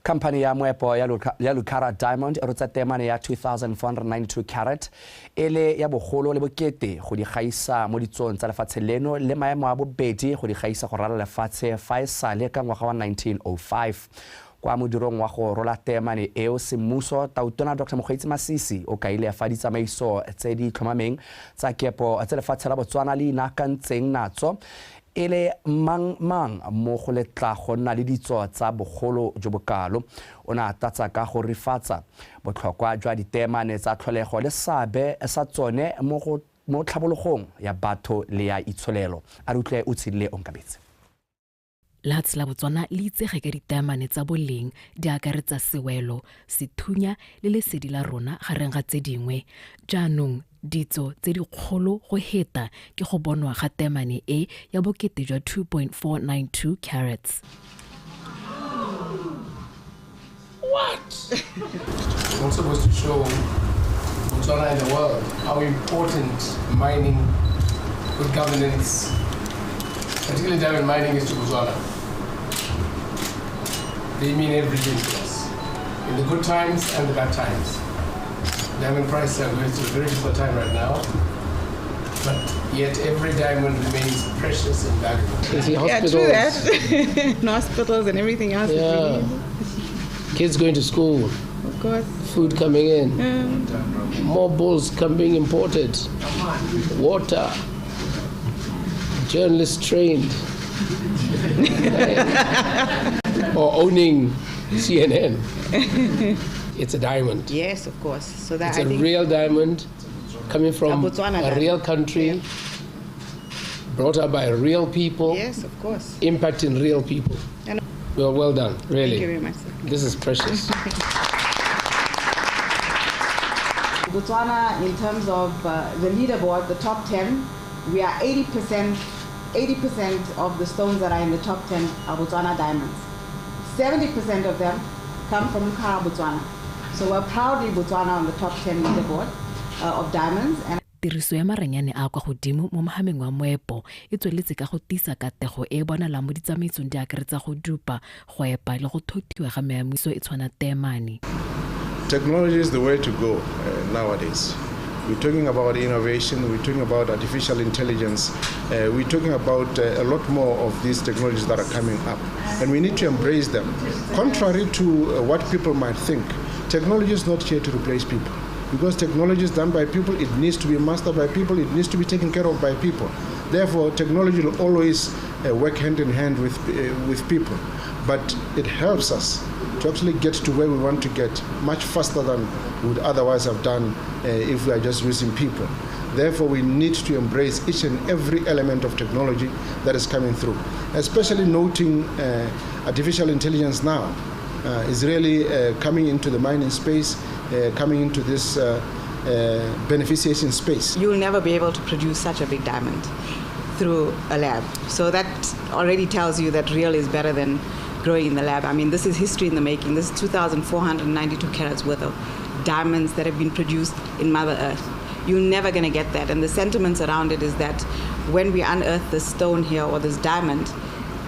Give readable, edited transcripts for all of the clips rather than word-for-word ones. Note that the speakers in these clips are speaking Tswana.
Khamphane ya moepo ya Lucara Diamond e rotsa teemane ya 2492 carat e le ya bogolo le bokete go di gaisa mo ditsong tsa lefatshe leno le maemo a bobedi go di gaisa go ralala lefatshe fa e sale ka ngwaga wa 1905. Kwa modirong wa go rola teemane eo semmuso, Tautona Dr Mokgweetsi Masisi o kaile fa ditsamaiso tse di tlhomameng tsa kepo tse lefatshe la Botswana le inaakantseng natso e le mang mang mo go letla go nna le ditso tsa bogolo jo bokalo. O ne a tlatsa ka go rifatsa botlhokwa jwa diteemane tsa tlholego le seabe sa tsone mo go mo tlhabologong ya batho le ya itsholelo. A re utlwe o tshedile Onkabetse. Lehatshe la Botswana le itsege ka ditaemane tsa boleng di akaretsa sewelo, sethunya le lesedi la rona gareng ga tse dingwe. Jaanong ditso tse dikgolo go heta ke go bonwa ga taemane e ya bokete jwa 2.492 carats. What? Also goes to show Botswana and the world how important mining, good governance, particularly diamond mining, is to Botswana. They mean everything to us, in the good times and the bad times. Diamond prices are going through a very difficult time right now, but yet every diamond remains precious and valuable. You see Yeah, hospitals. true that. And hospitals and everything else. Yeah. Kids going to school. Of course. Food coming in. Yeah. More bulls being imported. Water. Journalists trained. Or owning CNN. It's a diamond. Yes, of course. So that it's I a think real diamond coming from A Botswana a diamond. real country, Yeah. brought up by real people. Yes, of course. Impacting real people. And Well done, really. Thank you very much, sir. This is precious. Botswana, in terms of the leaderboard, the top 10, we are 80% of the stones that are in the top 10 are Botswana diamonds. 70% of them come from Lucara, Botswana. So we're proudly Botswana on the top 10 leaderboard of diamonds. And Tiriso ya maranyane a kwa godimo mo mohameng wa moepo e tsweletse ka go tiisa katego e e bonalang mo ditsamaisong di akaretsa go dupa, go epa le go thothiwa ga meamuso e tshwana teemane. Technology is the way to go nowadays. We're talking about innovation, we're talking about artificial intelligence, we're talking about a lot more of these technologies that are coming up, and we need to embrace them. Contrary to what people might think, technology is not here to replace people. Because technology is done by people, it needs to be mastered by people, it needs to be taken care of by people. Therefore, technology will always work hand in hand with people. But it helps us to actually get to where we want to get much faster than we would otherwise have done if we are just using people. Therefore, we need to embrace each and every element of technology that is coming through, especially noting artificial intelligence now is really coming into the mining space, coming into this beneficiation space. You'll never be able to produce such a big diamond through a lab. So that already tells you that real is better than growing in the lab. This is history in the making. This is 2,492 carats worth of diamonds that have been produced in Mother Earth. You're never going to get that. And the sentiments around it is that when we unearth this stone here or this diamond,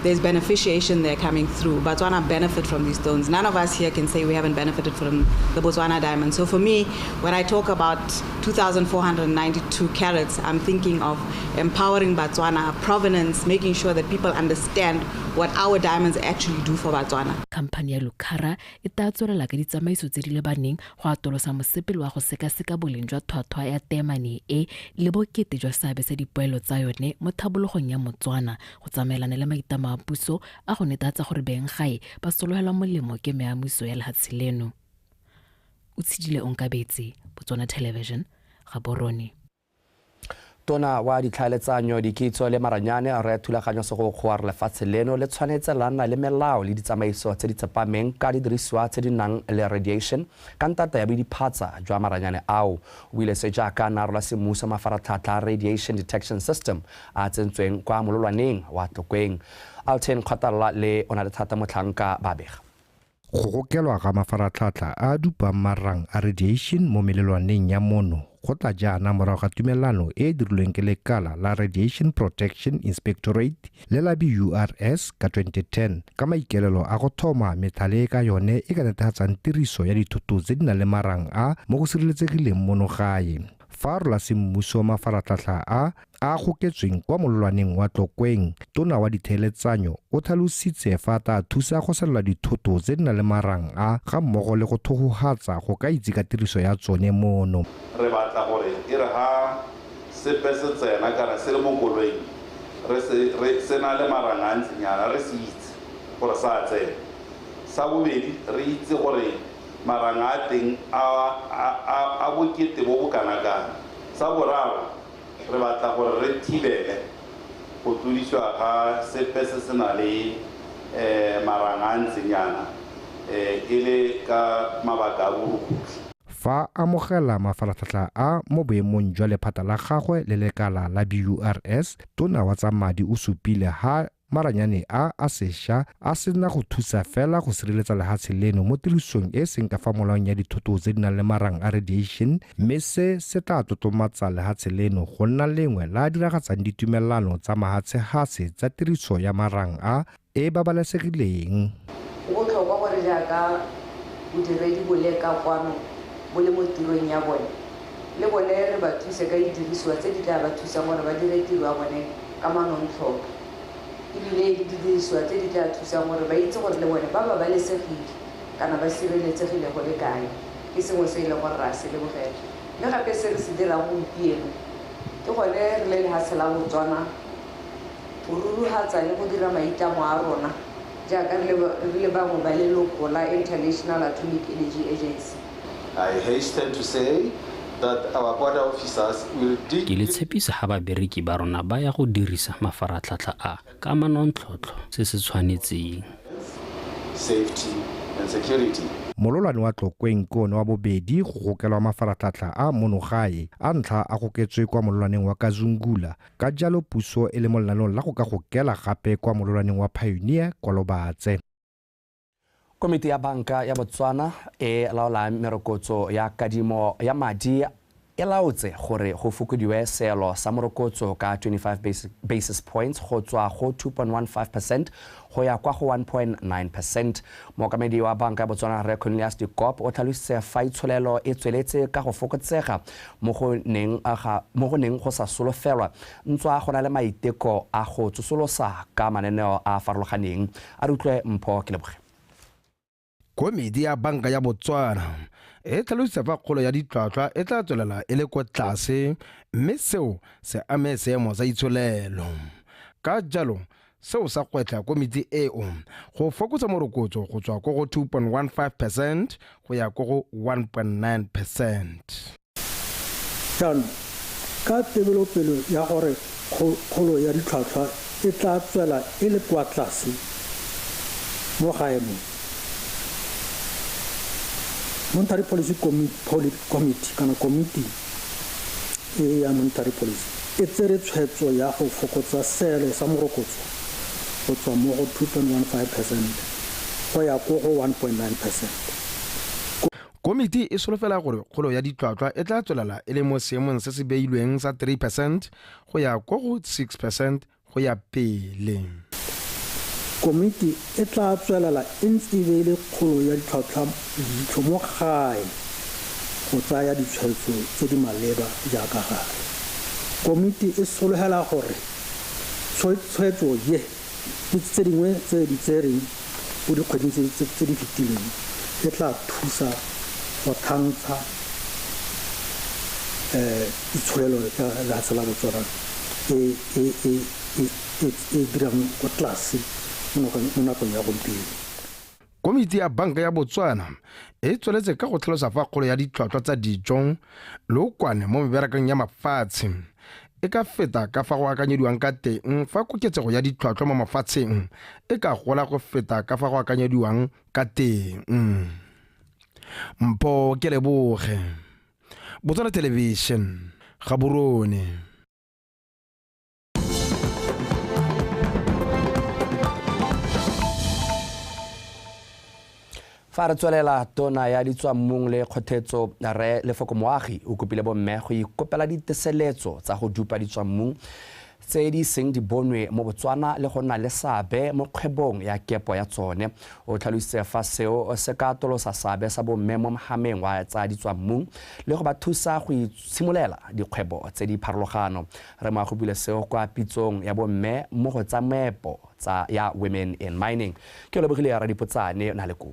there's beneficiation there coming through. Botswana benefit from these stones. None of us here can say we haven't benefited from the Botswana diamond. So for me, when I talk about 2,492 carats, I'm thinking of empowering Botswana, provenance, making sure that people understand what our diamonds actually do for Botswana. Khamphane ya Lucara e tla tswelela ka ditsamaiso tse di lebaneng go atolosa mosepele wa go sekaseka boleng jwa tlhwatlhwa ya teemane e le bokete jwa seabe sa dipoelo tsa yone mo tlhabologong ya Motswana go tsamaelana le maitlamo a puso a go netefatsa gore beng gae ba sologelwa molemo ke meamuso ya lefatshe leno. O tshedile Onkabetse, Botswana Television, Gaborone. Tona wa ditlhaeletsanyo, dikitso le maranyane re thulaganyo segokgo wa re lefatshe leno le tshwanetse la nna le melao le ditsamaiso tse di tsepameng ka didirisiwa tse di nang le radiation ka ntata ya bodiphatsa jwa maranyane ao. O buile se jaaka a rola semmuso mafaratlhatlha a radiation detection system a tsentsweng kwa mololwaneng wa Tlokweng. Alton Kgotalla le Onalethata Motlhanka ba bega. Go gokelwa ga mafaratlhatlha a a dupang marang a radiation mo melelwaneng ya mono Go tla jaana morago ga tumelano e e dirilweng ke lekala la Radiation Protection Inspectorate le la BURS ka 2010 ka maikaelelo a go thoma methale e ka yone e ka netefatsang tiriso ya dithoto tse di nang le marang a mo go sireletsegileng mono gae. Fa a rola semmuso mafaratlhatlha a a goketsweng kwa mololwaneng wa Tlokweng, tona wa ditheeletsanyo o tlhalositse fa a tla thusa go senola dithoto tse di nang le marang a ga mmogo le go thogogatsa go ka itse ka tiriso ya tsone mono. Re batla gore e re ha sepe se tsena kana se le mo koloing re se na le marang a ntsinyana re se itse gore sa tsena. Sa bobedi re itse gore marang a teng a bokete bo bo kana kang. Sa boraro re batla gore re thibele go tlodisiwa ga sepe se se na le marang a ntsinyana e le ka mabaka a borukutlhi. Fa amogela mafaratlhatlha a mo boemong jwa lephata la gagwe le lekala la BURS, tona wa tsa madi o supile ha maranyane a a sešwa a sena go thusa fela go sireletsa lehatshe leno mo tirisong e seng ka fa molaong ya dithoto tse di nang le marang a radiation, mme se se tla tlotlomatsa lehatshe leno go nna lengwe la diragatsang ditumelano tsa mahatshehatshe tsa tiriso ya marang a e babalesegileng. Go botlhokwa gore jaaka bodiredi bo le ka kwano bo le mo tirong ya bone, le bone re ba thuse ka didirisiwa tse di tla ba thusang gore ba dire tiro ya bone ka manontlhotlho, ebile le didirisiwa tse di tla thusang gore ba itse gore le bone ba babalesegile kana ba sireletsegile go le kae. Ke sengwe se e leng gore re a se lebogela. Mme gape se re se dirang gompieno ke gone re le lehatshe la Botswana go ruruhatsa le go dira maitlamo a rona jaaka re le bangwe ba leloko la International Atomic Energy Agency. I hasten to say that our border officers will dig. Ke le tshepisa ha babereki ba rona ba ya go dirisa mafaratlhatlha a ka manontlhotlho se se tshwanetseng. Safety and security. Mololwane wa Tlokweng ke one wa bobedi go gokelwa mafaratlhatlha a mono gae a ntlha a goketswe kwa mololwaneng wa Kazungula, ka jalo puso e le mo lenaneong la go ka gokela gape kwa mololwaneng wa Pioneer kwa Lobatse. Komiti ya banka ya Botswana e laolang merokotso ya kadimo ya madi e laotse gore go fokodiwe seelo sa morokotso ka 25 basis points go tswa go 2.15% go ya kwa go 1.9%. Mookamedi wa banka ya Botswana Rre Cornelius Dikop o tlhalositse fa itsholelo e tsweletse ka go fokotsega mo go neng go sa solofelwa ntswa go na le maiteko a go tsosolosa ka mananeo a farologaneng. A re utlwe Mpho Keleboge. Komiti ya banka ya Botswana e tlhalositse fa kgolo ya ditlhwatlhwa e tla tswelela e le kwa tlase, mme seo se ame seemo sa itsholelo. Ka jalo seo sa gwetlha komiti eo go fokotsa morokotso go tswa ko go 2.15% go ya ko go 1.9%. Jaanong ka tebelopele ya gore kgolo ya ditlhwatlhwa e tla tswela e le kwa tlase mo gae mo, Monetary Policy Committee kana komiti e ya Monetary Policy e tsere tshwetso ya go fokotsa seelo sa morokotso go tswa mo go 2.15% go ya ko go 1.9%. Komiti e solofela gore kgolo ya ditlhwatlhwa e tla tswelela e le mo seemong se se beilweng sa 3% go ya ko go 6% go ya pele. Komiti e tla tswelela e ntse e beile kgolo ya ditlhwatlhwa leitlho mo gae go tsaya ditshwetso tse di maleba jaaka gale. Komiti e sologela gore tshwetso ye le tse dingwe tse di tsereng mo dikgweding tse di fetileng e tla thusa go thantsha itsholelo ya lehatshe la Botswana e e dirang kwa tlase mo nakong ya gompieno. Komiti ya banka ya Botswana e tsweletse ka go tlhalosa fa kgolo ya ditlhwatlhwa tsa dijo lookwane mo meberekong ya mafatshe e ka feta ka fa go akanyediwang ka teng fa koketsego ya ditlhwatlhwa mo mafatsheng e ka gola go feta ka fa go akanyediwang ka teng. Mpho Keleboge, Botswana Television, Gaborone. Fa re tswelela, tona ya ditswammung le kgothetso Rre Lefoko Moagi o kopile bomme go ikopela diteseletso tsa go dupa ditswammung tse di seng di bonwe mo Botswana le go nna le seabe mo kgwebong ya kepo ya tsone. O tlhalositse fa seo se ka atolosa seabe sa bomme mo mohameng wa tsa ditswammung le go ba thusa go itshimolela dikgwebo tse di pharologano. Rre Moagi o buile seo kwa pitsong ya bomme mo go tsa meepo tsa ya Women in Mining. Ke lebogile ya Radipotsane na le koo.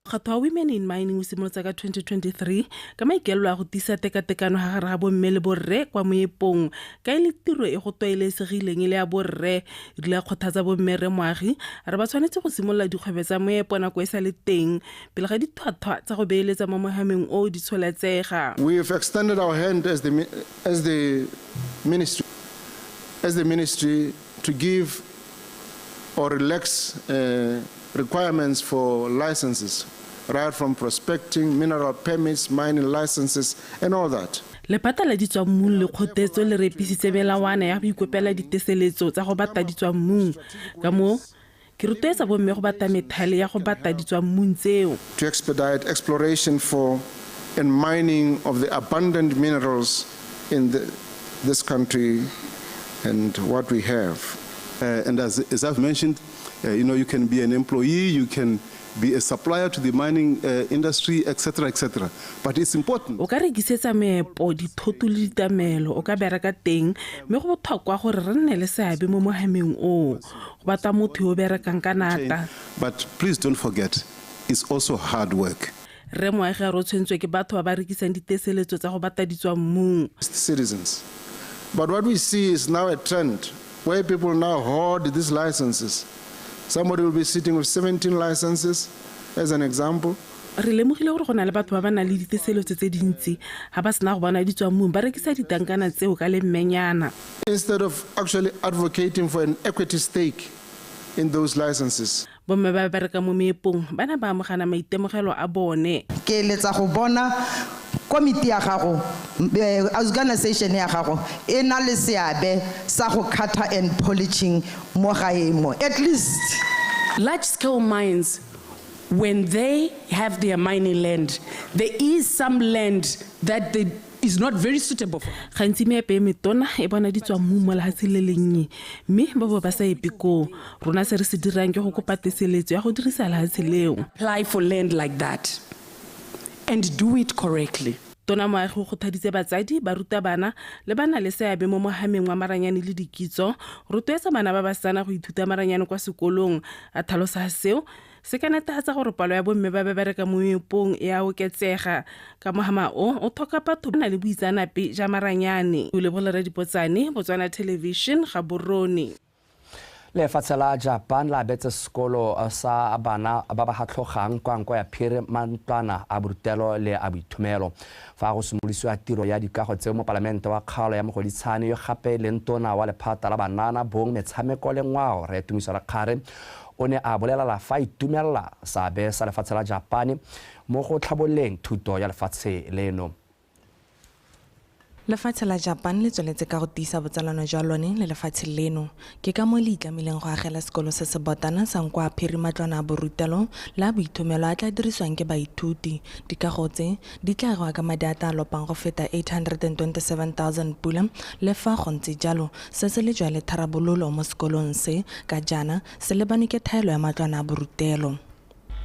Mokgatho wa Women in Mining o simolotse ka 2023 ka maikaelelo a go tiisa tekatekano ga gare ga bomme le borre kwa moepong, ka e le tiro e go tlwaelesegileng e le ya borre. E rile a kgothatsa bomme, Rre Moagi a re ba tshwanetse go simolola dikgwebo tsa moepo nako e sa le teng pele ga ditlhwatlhwa tsa go beeletsa mo mohameng o di tsholetsega. We have extended our hand as the ministry to give or relax requirements for licenses, right from prospecting, mineral permits, mining licenses, and all that. Lephata la ditswammung le kgotetso le repisitse melawana ya go ikopela diteseletso tsa go bata ditswammung. Ka moo ke rotloetsa bomme go bata methale ya go bata ditswammung tseo. To expedite exploration for and mining of the abundant minerals in this country and what we have. And as I've mentioned, you can be an employee, you can be a supplier to the mining industry, etc., etc. But it's important. O ka rekisetsa meepo dithoto le ditamelo, o ka bereka teng, mme go botlhokwa gore re nne le seabe mo mohameng oo. Go batla motho yo o berekang ka nata. But please don't forget, it's also hard work. Rre Moagi a re o tshwentswe ke batho ba ba rekisang diteseletso tsa go bata ditswammung. Citizens. But what we see is now a trend where people now hoard these licenses. Somebody will be sitting with 17 licenses, as an example. Re lemogile gore go na le batho ba ba nang le diteseletso tse dintsi. Ga ba sena go bona ditswammung, ba rekisa ditankana tseo ka lemmenyana. Instead of actually advocating for an equity stake in those licenses. Bomme ba ba bereka mo meepong ba ne ba amogana maitemogelo a bone. Ke eletsa go bona komiti ya gago, organisation ya gago e na le seabe sa go cutter and polishing mo gae mo at least. Large scale mines, when they have their mining land, there is some land that they is not very suitable for. Gantsi meepo e metona e bona ditswammung mo lefatsheng le lennye, mme ba bo ba sa epe koo. Rona se re se dirang ke go kopa teseletso ya go dirisa lefatshe leo. Apply for land like that and do it correctly. Tona Moagi o kgothaditse batsadi, barutabana le ba na le seabe mo mohameng wa maranyane le dikitso rotloetsa bana ba basetsana go ithuta maranyane kwa sekolong. A tlhalosa seo se ka netefatsa gore palo ya bomme ba ba bereka mo meepong e a oketsega, ka mohama o o tlhoka batho ba na le boitseanape ja maranyane. O lebolela Dipotsane, Botswana Television, Gaborone. Lefatshe la Japan la abetse sekolo sa bana ba ba hatlhogang kwa nko ya phiri mantlwana a borutelo le a boithomelo. Fa go simolodisiwa tiro ya dikago tseo, mopalamente wa kgaolo ya Mogoditshane yo gape leng tona wa lephata la banana, bong, metshameko le ngwao, Rre Tumiso Rakgare, o ne a bolelela fa itumelela seabe sa lefatshe la Japane mo go tlhabololeng thuto ya lefatshe leno. Lefatshe la Japan le tsweletse ka go tiisa botsalano jwa lone le lefatshe leno. Ke ka moo le itlamileng go agela sekolo se se botana sa Nko a Phiri matlwana a borutelo le a boithomelo a tla dirisiwang ke baithuti. Dikago tse di tla agiwa ka madi a tla lopang go feta 827 000 pula. Le fa go ntse jalo, se se lejwa le tharabololo mo sekolong se ka jaana se lebane ke thaelo ya matlwana a borutelo.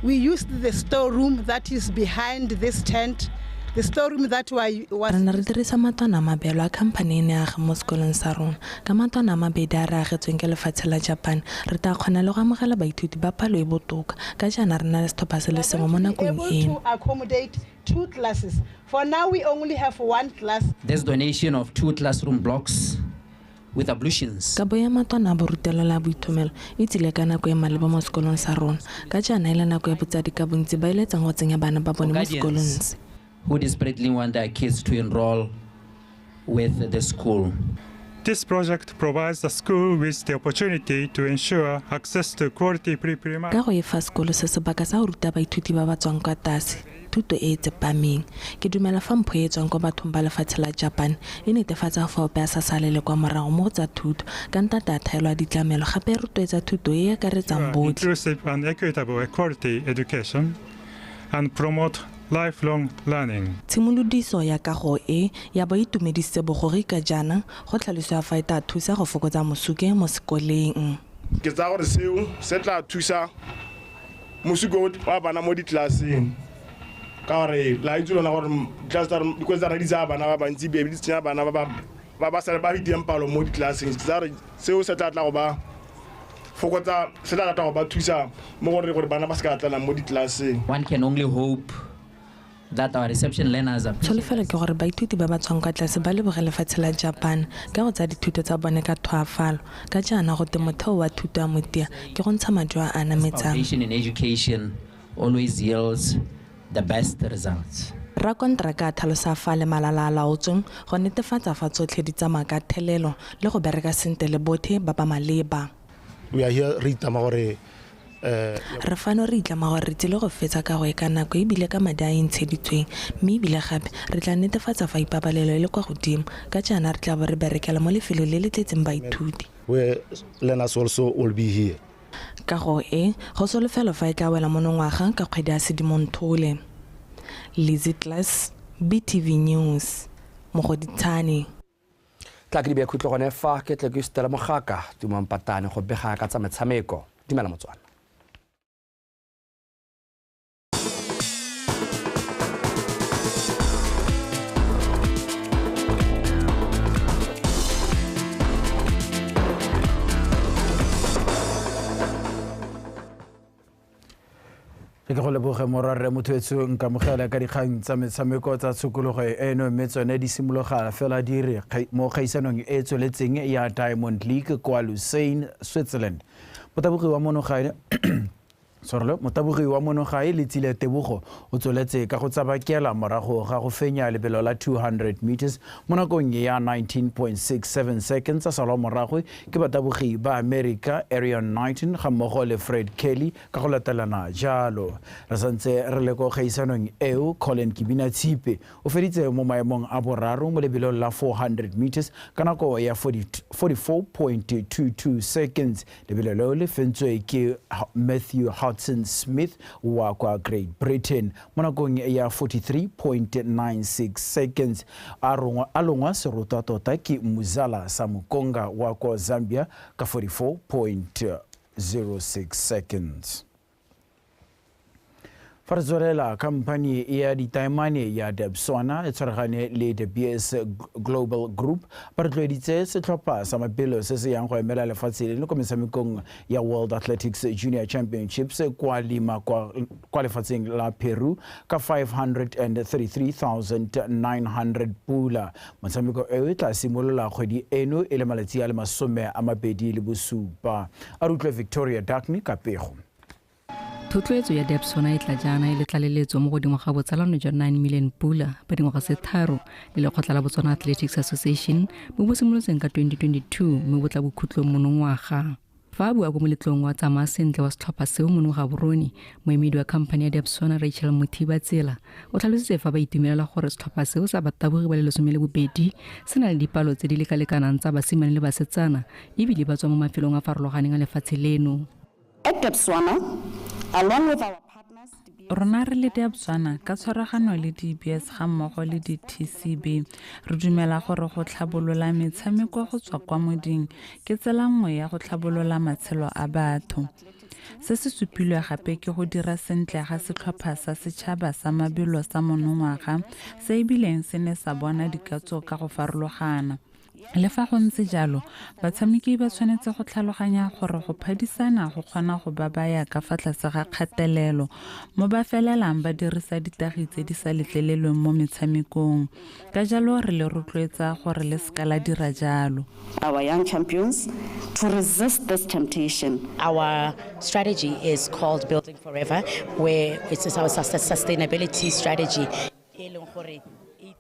We used the storeroom that is behind this tent. The storeroom that was Re ne re dirisa matlwana a mabeelo a khamphane e ne aga mo sekolong sa rona. Ka matlwana a mabedi a re agetsweng ke lefatshe la Japan, re tla kgona le go amogela baithuti ba palo e botoka, ka jaana re na le setlhopha se le sengwe mo nakong able eno. To accommodate two classes. For now, we only have one class. This donation of two classroom blocks with ablutions. Kabo ya matlwana a borutelo le a boithomelo e tsile ka nako e maleba mo sekolong sa rona, ka jaana e le nako ya botsadi ka bontsi ba eletsang go tsenya bana ba bone mo sekolong Guardians se. Who desperately want their kids to enroll with the school. This project provides the school with the opportunity to ensure access to quality pre-primary Ka go e fa sekolo se sebaka sa go ruta baithuti ba ba tswang kwa tlase thuto e e tsepameng, ke dumela fa mpho e e tswang kwa bathong ba lefatshe la Japan e netefatsa fa ope a sa salele kwa morago mo go tsa thuto ka ntata a thaelo a ditlamelo, gape e rotloetsa thuto e e akaretsang botlhe. Inclusive and equitable quality education. and promote lifelong learning. Tshimolodiso ya kago e ya bo itumedisitse bogogi ka jaana go tlhalosiwa fa e tla thusa go fokotsa mosuke mo sekoleng. Ke tsaya gore seo se tla thusa mosuke wa bana mo ditlelaseng ka gore la itse lona gore dikolo tsa rona di tsaya bana ba bantsi be di tsenya bana ba ba sa ba fetang palo mo ditlelaseng. Ke tsaya gore seo se tla tla go ba fokotsa, se tla tla go ba thusa mo gore bana ba se ka tlalang mo ditlelaseng. One can only hope that our reception learners are Tsholofelo ke gore baithuti ba ba tswang kwa tlase ba leboge lefatshe la Japan ka go tsaya dithuto tsa bone ka tlhoafalo ka jaana go te motheo wa thuto ya motia ke go ntsha majo a a nametsang. Foundation in education always yields the best results. Rakonteraka a tlhalosa fa le malala a laotsweng go netefatsa fa tsotlhe di tsamaya ka thelelo le go bereka sentle le bothe ba ba maleba. We are here re itlama gore re fano re itlama gore re tsile go fetsa kago e ka nako ebile ka madi a e ntsheditsweng, mme ebile gape re tla netefatsa fa ipabalelo e le kwa godimo ka jaana re tla bo re berekela mo lefelong le le tletseng baithuti. Where learners also will be here. Kago e go solofelo fa e tla wela monongwaga ka kgwedi ya Sedimonthole. Lizzy Class, BTV News, Mogoditshane. Tla ke di bea khutlo gone fa ke tle ke sutela mogaka Tumang Patane go bega ka tsa metshameko. Dumela Motswana. Ke go leboge morwarre motho etsho nkamogela ka dikgang tsa metshameko tsa tshokologo eno, mme tsone di simologa fela di re mo kgaisanong e tsweletseng ya Diamond League kwa Lausanne, Switzerland. Motabogi wa monogae Letsile Tebogo o tsweletse ka go tsabakela morago ga go fenya lebelo la 200 meters mo nakong ya 19.67 seconds, a salwa morago ke batabogi ba America Arion Knighton ga mmogo le Fred Kelly ka go latelana jalo. Re santse re le ko kgaisanong eo, Colin Kibina Tshipe o feditse mo maemong a boraro mo lebelong la 400 meters ka nako ya 44.22 seconds. Lebelo leo le fentswe ke Matthew Hudson Smith wa kwa Great Britain mo nakong ya 43.96 seconds. A longwa serotwa tota ke Muzala Samukonga wa kwa Zambia ka 44.06 seconds. Fa re tswelela, khamphani ya ditaemane ya Debswana e tshwaragane le De Beers Global Group ba rotloeditse setlhopha sa mabelo se se yang go emela lefatshe leno ko metshamekong ya World Athletics Junior Championships kwa Lima kwa lefatsheng la Peru ka 533,900 pula. Motshameko eo e tla simolola kgwedi eno e le malatsi a le 27. A re utlwe Victoria Darkney ka pego. Thotloetso ya Debswana e tla jaana e le tlaleletso mo godimo ga botsalano jwa 9 million pula ba dingwaga tse 3 le lekgotla la Botswana Athletics Association bo bo simolotseng ka 2022 mme bo tla bokhutlong monongwaga. Fa a bua ko moletlong wa tsamaya sentle wa setlhopha seo mono Gaborone, moemedi wa khamphani ya Debswana Rachel Mothiba Tsela o tlhalositse fa ba itumelela gore setlhopha seo sa batabogi ba le 12 se na le dipalo tse di lekalekanang tsa basimane le basetsana ebile ba tswa mo mafelong a farologaneng a lefatshe leno. At Debswana, along with our partners, rona re le Debswana ka tshwaragano le DBS ga mmogo le di-TCB re dumela gore go tlhabolola metshameko go tswa kwa moding ke tsela nngwe ya go tlhabolola matshelo a batho. Se se supilwe gape ke go dira sentle ga setlhopha sa setšhaba sa mabelo sa monongwaga se ebileng se ne sa bona dikatso ka go farologana. Le fa go ntse jalo, batshameki ba tshwanetse go tlhaloganya gore go phadisana go kgona go ba baya ka fa tlase ga kgatelelo mo ba felelang ba dirisa ditagi tse di sa letlelelweng mo metshamekong. Ka jalo re le rotloetsa gore le seka la dira jalo. Our young champions to resist this temptation. Our strategy is called Building Forever, where it's our sustainability strategy.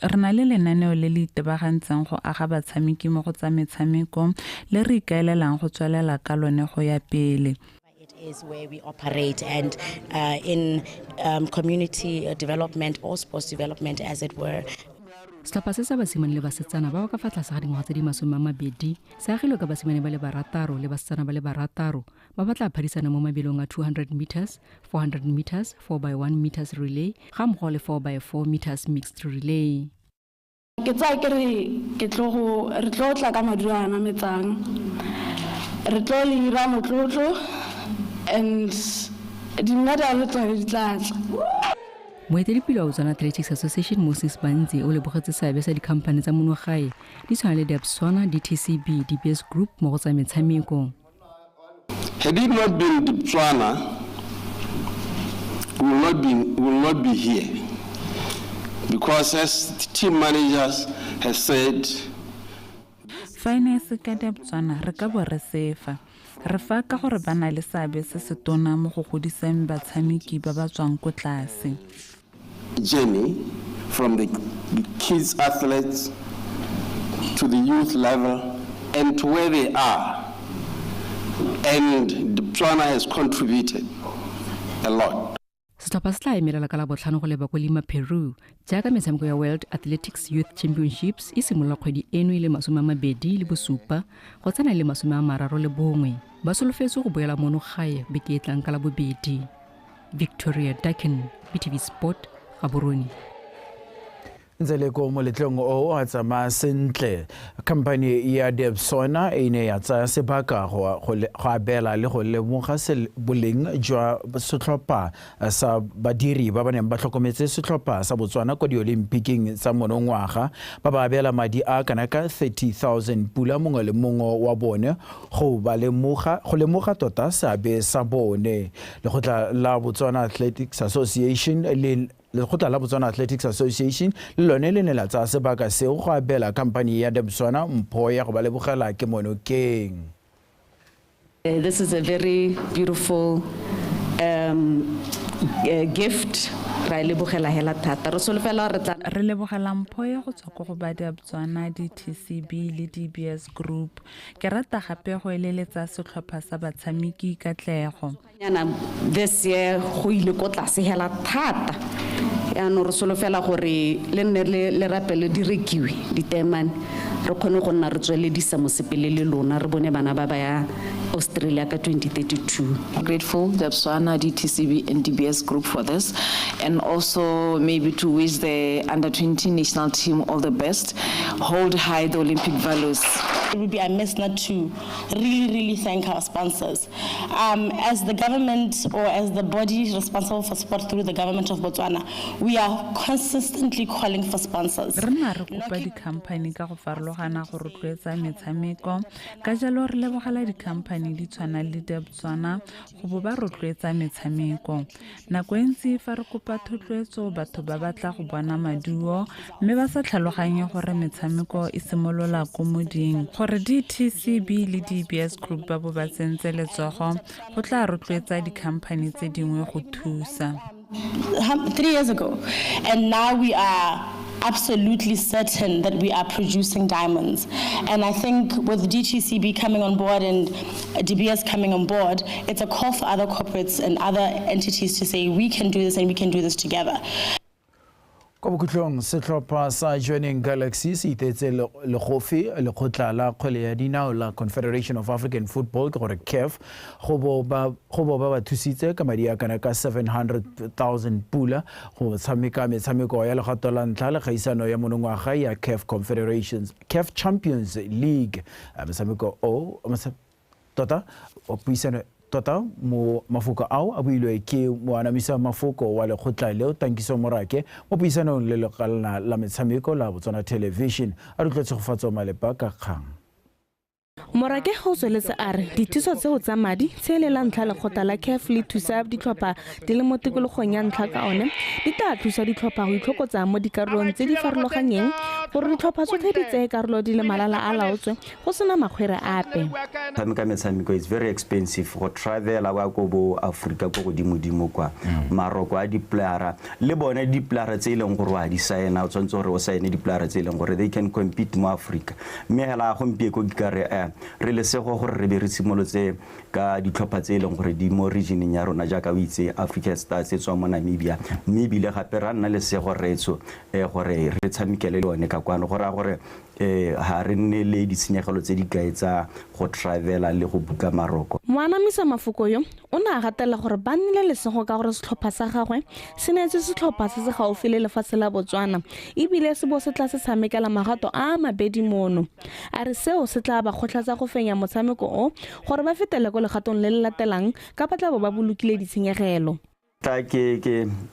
Re na le lenaneo le le itebagantseng go aga batshameki mo go tsa metshameko le re ikaelelang go tswelela ka lone go ya pele. It is where we operate and in community development or sports development as it were. Setlhopha se sa basimane le basetsana ba ba ka fa tlase ga dingwaga tse di 20 se agilwe ka basimane ba le 6 le basetsana ba le 6 ba ba tla phadisana mo mabelong a 200 meters, 400 meters, 4x1 meters relay ga mmogo le 4x4 meters mixed relay. Ke tsaya ke re ke tlo go re tlo tla ka maduo a nametsang, re tlo le ira motlotlo and di-medal tsone di tla tla. Moeteledipele wa Botswana Athletics Association Moses Bantsi o lebogetse seabe sa dikhamphane tsa monogae di tshwana le Debswana, DTCB, DBS Group mo go tsa metshameko. Had it not been Debswana, we will not be here. Because as the team managers have said, Fa e ne e se ka Debswana re ka bo re sefa. Re fa ka gore ba na le seabe se se tona mo go godiseng batshameki ba ba tswang ko tlase. Journey from the kids athletes to the youth level and to where they are, and Debswana has contributed a lot. Setlhopha se tla emelela ka Labotlhano go leba ko Lima, Peru, jaaka metshameko ya World Athletics Youth Championships e simolola kgwedi eno e le 27 go tsena e le 31. Ba solofetswe go boela mono gae beke e tlang ka Labobedi. Victoria Dakin, BTV Sport, Gaborone. Ntse le ko moletlong o a tsamaya sentle. Khamphane ya Debswana e ne ya tsaya sebaka go abela le go lemoga boleng jwa setlhopha sa badiri ba ba neng ba tlhokometse setlhopha sa Botswana kwa di-Olympiking tsa monongwaga, ba ba abela madi a kana ka 30,000 pula mongwe le mongwe wa bone go lemoga tota seabe sa bone. Lekgotla la Botswana Athletics Association le Lekgotla la Botswana Athletics Association le lone le ne la tsaya sebaka seo go abela khamphane ya Debswana mpho ya go ba lebogela ke monokeng. This is a very beautiful gift. Ra lebogela hela thata. Re solofela re tla re lebogela mpho ya go tswa ko go ba Debswana, DTCB le DBS Group. Ke rata gape go eleletsa setlhopha sa batshameki katlego. Yana this year go ile ko tlase hela thata. Yaanong re solofela gore le nne le rapele di rekiwe ditemane, re kgone go nna re tsweledisa mosepele le lona, re bone bana ba ba ya Australia ka 2032. Grateful Debswana, DTCB and DBS Group for this, and also maybe to wish the under 20 national team all the best. Hold high the Olympic values. It would be amiss not to really, really thank our sponsors. As the government or as the body responsible for sport through the government of Botswana, we are consistently calling for sponsors. Re nna re kopa di-company ka go farologana go rotloetsa metshameko, ka jalo re lebogela di-company di tshwana le Debswana go bo ba rotloetsa metshameko. Nako e ntsi fa re kopa thotloetso batho ba batla go bona maduo mme ba sa tlhaloganye gore metshameko e simolola ko moding. Gore DTCB le DBS Group ba bo ba tsentse letsogo go tla rotloetsa di-company tse dingwe go thusa. 3 years ago, and now we are absolutely certain that we are producing diamonds. And I think with DTCB coming on board and DBS coming on board, it's a call for other corporates and other entities to say we can do this and we can do this together. Kwa bokhutlong setlhopha sa Jwaneng Galaxy se itetse legofi lekgotla la kgwele ya dinao la Confederation of African Football ke gore CAF go bo ba ba thusitse ka madi a kana ka 700,000 pula go tshameka metshameko ya legato la ntlha le kgaisano ya monongwaga ya CAF Confederations CAF Champions League. Metshameko o tota puisano tota mo mafoko ao a builwe ke moanamisa mafoko wa lekgotla leo Tankiso Morake mo puisanong le lekalana la metshameko la Botswana Television. A re utlwe Tshegofatso Malepa ka kgang. Morake go tsweletse a re dithuso tseo tsa madi tse le la ntlha lekgotla la CAF le thusa ditlhopha di le mo tikologong ya ntlha ka one di tla thusa ditlhopha go itlhokotsa mo dikarolong tse di farologanyeng gore ditlhopha tsotlhe di tseye karolo di le malala a laotswe go sena makgwere ape. Tshameka metshameko is very expensive go travela wa ko bo Africa ko godimodimo kwa maroko a diplayera le bone diplayera tse e leng gore wa di saena, o tshwanetse gore o saene diplayera tse e leng gore they can compete mo Africa. Mme hela gompieko ke ka re re lesego gore re be re simolotse ka ditlhopha tse e leng gore di mo regioneng ya rona jaaka o itse African Stars e tswa mo Namibia, mme ebile gape ra nna lesego retso gore re tshamekele le one ka kwano, go raya gore ha re nne le ditshenyegelo tse di kae tsa go travela le go buka maroko. Moanamisa mafoko yo o ne a gatelela gore ba nnile lesego ka gore setlhopha sa gagwe se neetse setlhopha se se gaufi le lefatshe la Botswana ebile se bo se tla se tshamekela magato a mabedi mono. A re seo se tla ba kgotlhatsa go fenya motshameko o gore ba fetele ko legatong le le latelang ka ba tla bo ba bolokile ditshenyegelo. Tla ke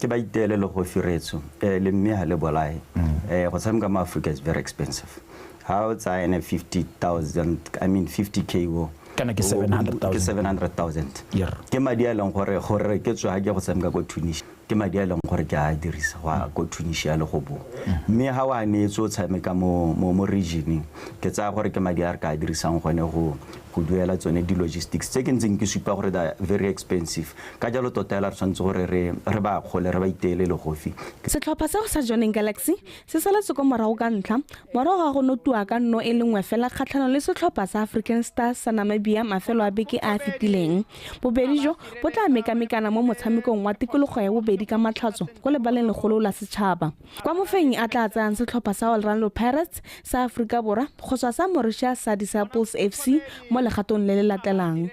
ba iteele le go firetso le mme ha le bolae. Go tshameka mo Africa is very expensive. Ha o tsaya ene 50,000, I mean 50K wo kana ke 700,000, ke 700,000. Ke madi a leng gore ke tswa ke go tshameka ko Tunisia, ke madi a leng gore ke a dirisa go ko Tunisia le go bo. Mme ha wa neetse o tshameka mo regioneng, ke tsaya gore ke madi a re ka dirisang gone go duela tsone di-logistics tse ke ntseng ke supa gore they are very expensive. Ka jalo tota hela re tshwanetse gore re ba kgole re ba iteele legofi. Setlhopha seo sa Jwaneng Galaxy se saletse ko morago ka ntlha morago ga go notiwa ka 0-1 fela kgatlhanong le setlhopha sa African Stars sa Namibia mafelo a beke a a fetileng. Bobedi jo bo tla mekamekana mo motshamekong wa tikologo ya bobedi ka matlhatso ko lebaleng legolo la setšhaba. Kwa mofenyi a tla tsayang setlhopha sa Orlando Pirates sa Aforika Borwa go tswa sa Mauritius sa Disciples FC mo legatong le le latelang.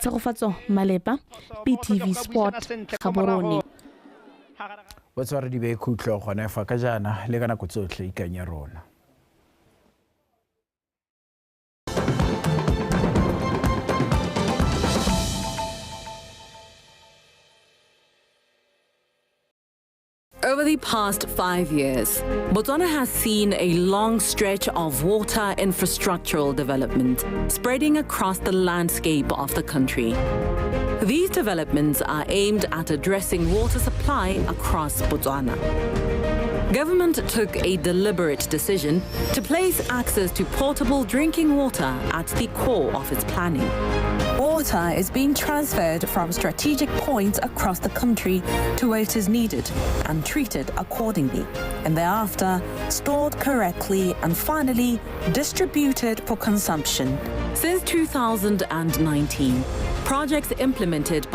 Tshegofatso Malepa, PTV Sport, Gaborone. Botsware di be khutlo gone fa ka jaana le ka nako tsotlhe ikanye rona. Over the past 5 years, Botswana has seen a long stretch of water infrastructural development spreading across the landscape of the country. These developments are aimed at addressing water supply across Botswana. Government took a deliberate decision to place access to portable drinking water at the core of its planning. Water is being transferred from strategic points across the country to where it is needed and treated accordingly, and thereafter stored correctly and finally distributed for consumption. Since 2019, projects implemented by